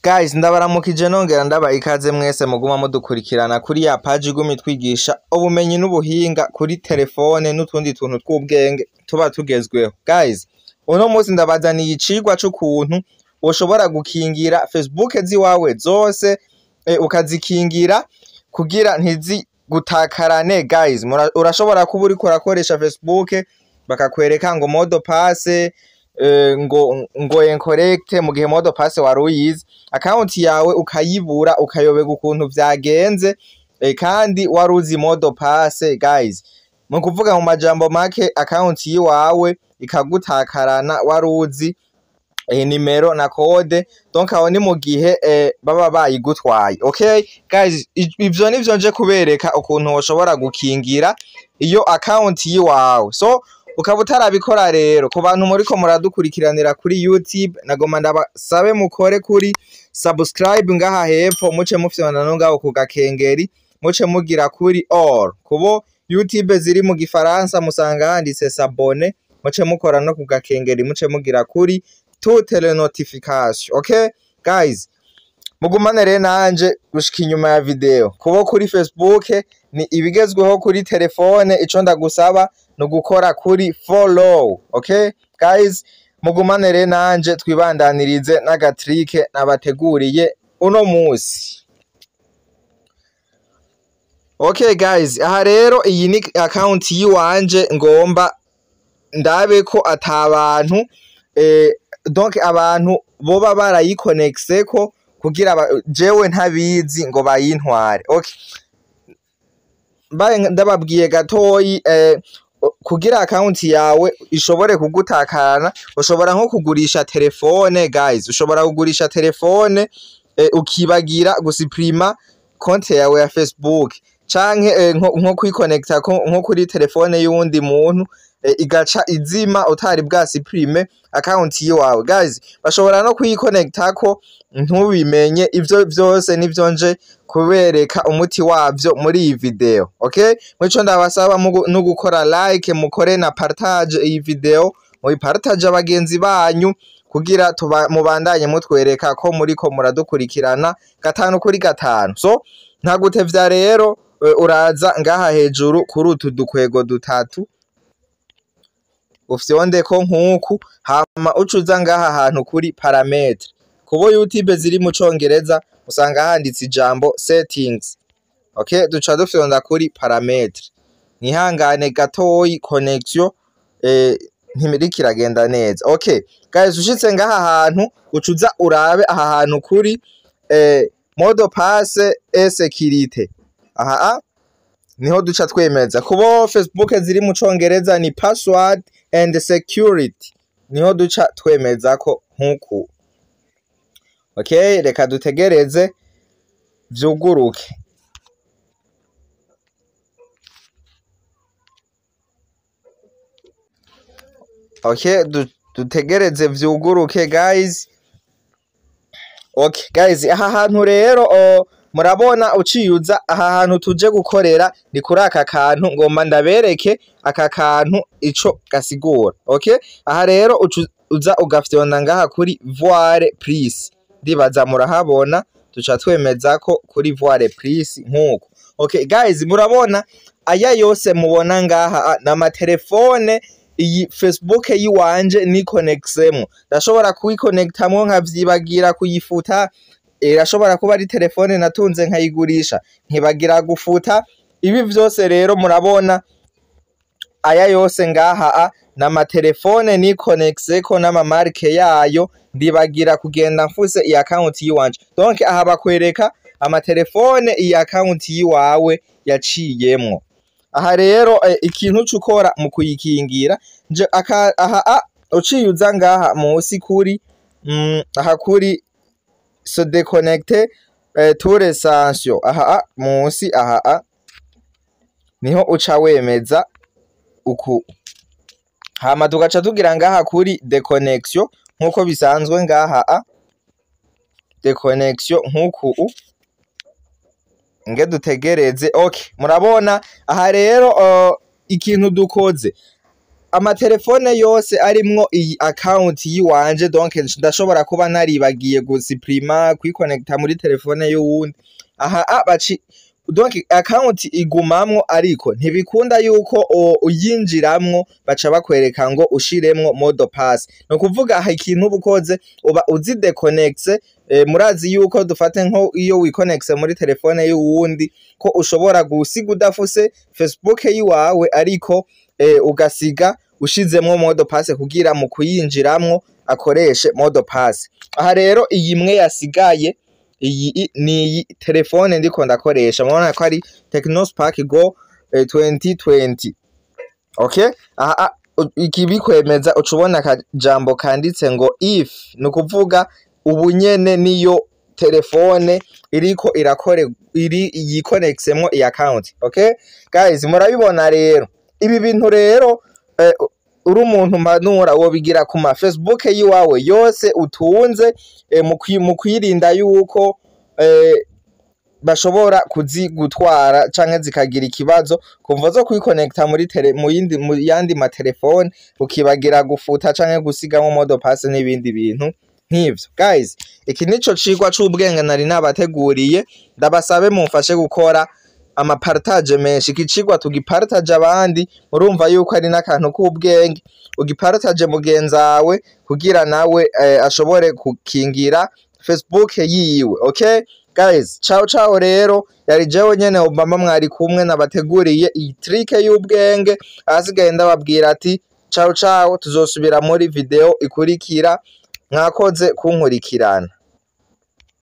Guys, ndabaramukije nongera ndabaha ikaze mwese muguma mudukurikirana kuri ya page iguma itwigisha ubumenyi n'ubuhinga kuri telefone n'utundi tuntu tw'ubwenge tuba tugezweho. Guys, uno munsi ndabazaniye icigwa c'ukuntu woshobora gukingira Facebook ziwawe zose, ukazikingira kugira ntizigutakarane. Guys, urashobora kuba uriko urakoresha Facebook bakakwereka ngo mot de passe ngo incorrect, mu gihe mot de passe wari uyizi, account yawe ukayibura, ukayoberwa ukuntu vyagenze, kandi wari uzi mot de passe. Guys, mu kuvuga mu majambo make, account yiwawe ikagutakarana wari uzi nimero na code. Donc aho ni mu gihe baba bayigutwaye. Okay guys, ivyo nivyo nje kubereka ukuntu woshobora gukingira iyo account yiwawe. So ukaba utarabikora rero, ku bantu muriko muradukurikiranira kuri YouTube, nagoma ndabasabe mukore kuri subscribe ngaha hepfo, muce mufyonda no ngaho ku gakengeri, muce mugira kuri all. Kubo YouTube ziri mu gifaransa musanga handitse s'abonner, muce mukora no ku gakengeri, muce mugira kuri toutes les notifications. Okay guys, mugumane rero nanje gushika inyuma ya video. Kubo kuri Facebook ni ibigezweho kuri telefone, ico ndagusaba ni ugukora kuri follow. Okay guys, mugumane rero nanje twibandanirize n'agatrike nabateguriye uno musi. Okay guys, aha rero iyi ni account yiwanje, ngomba ndabe ko atabantu, donc abantu boba barayikonexeko kugira jewe ntabizi ngo bayintware. Okay, mbaye ndababwiye gatoyi, kugira account yawe ishobore kugutakarana, ushobora nko kugurisha telefone. Guys, ushobora kugurisha telefone, ukibagira gusuprima konte yawe ya Facebook, canke nko kwikonekta nko kuri telefone y'uwundi muntu, igaca izima utari bwasuprime account yiwawe. Guys, bashobora no kuyikonectako ntubimenye. Ivyo vyose nivyo nje kubereka umuti wavyo muri iyi video. Okay, mwico ndabasaba no gukora like, mukore na partage iyi video, muyipartage abagenzi banyu kugira mubandanye mutwereka ko muriko muradukurikirana gatanu kuri gatanu. So ntagutevya rero, uraza ngaha hejuru kuri utu dukwego dutatu, ufyondeko nkuku, hama ucuza ngaha hantu kuri paramètre. Kubo YouTube ziri mu congereza usanga handitse ijambo settings. Okay, duca dufyonda kuri paramètre. Nihangane gatoyi, connection ntimiriko iragenda neza. Okay guys, ushitse ngaha hantu ucuza urabe aha hantu kuri mot de passe et sécurité. Aha niho duca twemeza. Kubo Facebook ziri mu congereza ni password and security, niho duca twemeza ko nkuku. Okay, reka dutegereze vyuguruke. Okay, dutegereze vyuguruke guys. Okay guys, aha hantu rero murabona uciyuza aha hantu tuje gukorera ni kuri aka kantu, ngomba ndabereke aka kantu ico gasigura. Okay, aha rero uza ugafyonda ngaha kuri voir plus, ndibaza murahabona, tuca twemeza ko kuri voir plus nkuko. Okay guys, murabona aya yose mubona ngaha na amatelefone iyi Facebook yiwanje ni connectemo, ndashobora kuyikonectamwo nkavyibagira kuyifuta, irashobora kuba ari telefone natunze nkayigurisha nkibagira gufuta. Ibi vyose rero murabona aya yose ngaha na amatelefone ni connecteko n'amamarke yayo, ndibagira kugenda mfuse iyi account yiwanje. Donc aha bakwereka amatelefone iyi account yiwawe yaciyemwo. Aha rero ikintu cukora mu kuyikingira nje aha uciyuza ngaha munsi kuri, aha kuri se déconnecter tous les sanctions, aha munsi aha niho uca wemeza uku, hama tugaca tugira ngaha kuri déconnexion nkuko bisanzwe ngaha déconnexion nkuku nge dutegereze. Okay, murabona aha rero ikintu dukoze Amatelefone yose arimwo iyi account yiwanje, donc ndashobora kuba naribagiye gusuprima kwikonekta muri telefone y'uwundi aha baci, donc account igumamwo, ariko ntibikunda yuko uyinjiramwo. Baca bakwereka ngo ushiremwo mot de passe. Ni ukuvuga aha ikintu uba ukoze uba uzidekonekise. Murazi yuko dufate nko iyo wikonekise muri telefone y'uwundi, ko ushobora gusiga udafuse Facebook yiwawe, ariko ugasiga ushizemwo mot de passe kugira mu kuyinjiramwo akoreshe mot de passe. Aha rero iyi imwe yasigaye, iyi ni iyi telefone ndiko ndakoresha, murabona ko ari Tecno Spark Go 2020. Okay, aha ikibikwemeza uca ubona akajambo kanditse ngo if, ni ukuvuga ubu nyene niyo telefone iriko irakore iri yikonexemwo iyi account. Okay guys, murabibona rero ibi bintu rero, uri umuntu mpanura wobigira ku ma Facebook yiwawe yose utunze, mu kwirinda yuko bashobora kuzigutwara canke zikagira ikibazo kumva zo kwikonekta muri tele, mu yindi mu yandi matelefone, ukibagira gufuta canke gusigamo mot de passe n'ibindi bintu nk'ivyo. Guys, iki nico cigwa c'ubwenge nari nabateguriye. Ndabasabe mumfashe gukora amapartage menshi, iki cigwa tugipartage abandi. Murumva yuko ari n'akantu k'ubwenge, ugipartage mugenzawe kugira nawe ashobore gukingira Facebook yiwe. Okay guys, ciao ciao. Rero yari jewe nyene Obama mwari kumwe, nabateguriye iyi trick y'ubwenge. Ahasigaye ndababwira ati ciao ciao, tuzosubira muri video ikurikira. Mwakoze kunkurikirana.